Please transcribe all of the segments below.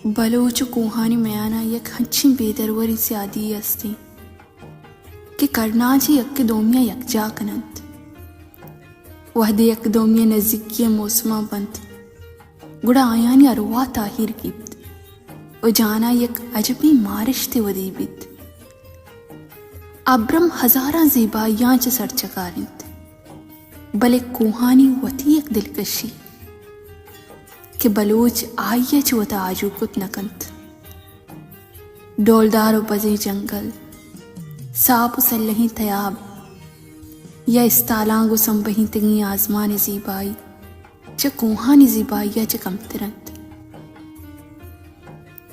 بلوچ ءُ کوہانی میان ءَ یک انچیں بے دروریں سیادی است انت کہ کرناج یکے دومی ءَ یکجاہ کن انت۔ وہدے یک دومی ءِ نزیکی ءِ موسماں بنت، گڑا آیانی ارواہ تاہیر گیپت ءُ جان ءَ یک عجبیں مارشتے ودی بیت۔ ابرم ہزاراں زیبائیاں چہ سرچکار انت، بلے کوہانی وتی یک دلکشی کہ بلوچ آئی ءَ چہ وتا آجو کت نہ کنت۔ ڈولدار ءُ بزیں جنگل، ساپ ءُ سلہیں تیاب یا استالانک ءُ سمبہینتگیں آزمان ءِ زیبائی چہ کوہانی زیبائی ءَ چہ کمتر انت۔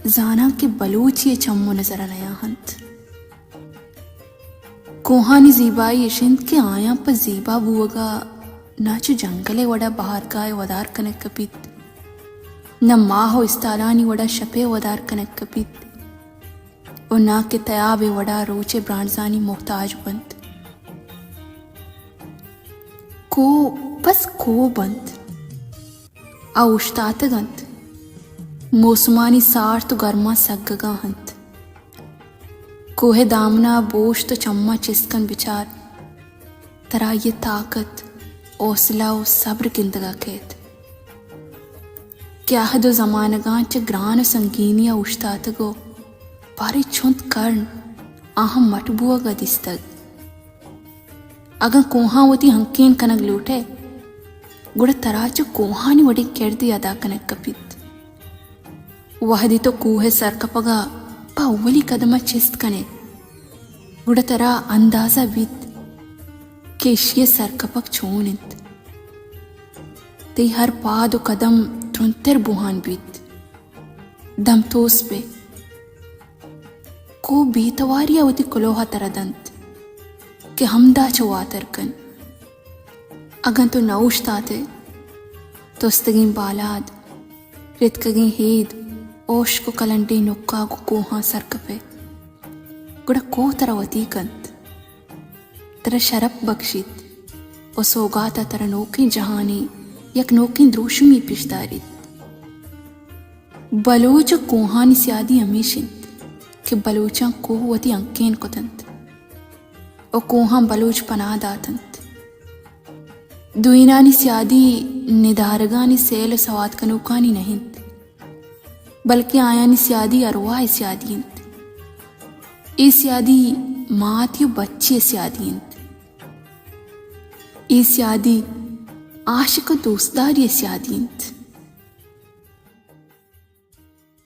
زاناں کہ بلوچی ءِ چم ءُ نظر ءَ نیاہنت۔ کوہانی زیبائی اش انت کہ آیاں پہ زیبا بوگ ءَ نہ چو جنگل ءِ وڑ ءَ بہارگاہ ءِ ودار کنگ کپیت، نہ ماہ ءُ استالانی وڑ ءَ شپ ءِ ودار کنگ کپیت ءُ نہ کہ تیاب ءِ وڑ ءَ روچ ءِ برانزانی محتاج بنت۔ کوہ بس کوہ بنت۔ آ اوشتاتگ انت۔ موسمانی سارت ءُ گرما سگگ ءَ انت۔ کوہ ءِ دامن ءَ بوشت ءُ چماں چست کن بچار۔ ترا آئی ءِ تاکت، حوصلہ ءُ صبر گندگ ءَ کئیت کہ عہد ءُ زمانگاں چہ گران ءُ سنگینی ءَ اوشتاتگ ءُ باریں چنت کرن آہاں مٹ بوگ ءَ دیستگ۔ اگاں کوہاں وتی ہنکین کنگ لوٹ ئے، گڑا ترا چہ کوہانی وڑیں کردے ادا کنگ کپیت۔ وہدے تو کوہ ءِ سرکپگ ءَ پہ اولی قدم ءَ چست کن ئے، گڑا ترا اندازہ بیت کہ ایشی ءِ سرکپگ چون انت۔ تئی ہر پاد ءُ قدم ترندتر بوہان بیت۔ دمتوس بئے۔ کوہ بے تواری ءَ وتی کلوہ ءَ ترا دنت کہ ہمدا چہ واتر کن۔ اگاں تو نہ اوشتات ئے، تستگیں بالاد، رتکگیں ہید، ہشک ءُ کلنڈیں نکاگ ءُ کوہاں سر کپ ئے، گڑا کوہ ترا وتی کنت، ترا شرپ بکشیت ءُ سوگات ءَ ترا نوکیں جہانے، یک نوکیں دروشمے پیش داریت۔ بلوچ ءُ کوہانی سیادی ہمیش انت کہ بلوچاں کوہ وتی ہنکین کت انت ءُ کوہاں بلوچ پناہ دات انت۔ دوئینانی سیادی ندارگانی سیل ءُ سوات کنوکانی نہ انت، بلکیں آیانی سیادی ارواہ ءِ سیادی انت۔ اے سیادی ماتی ءُ بچی ءِ سیادی انت۔ اے سیادی عاشق ءُ دوستداری ءِ سیادی انت۔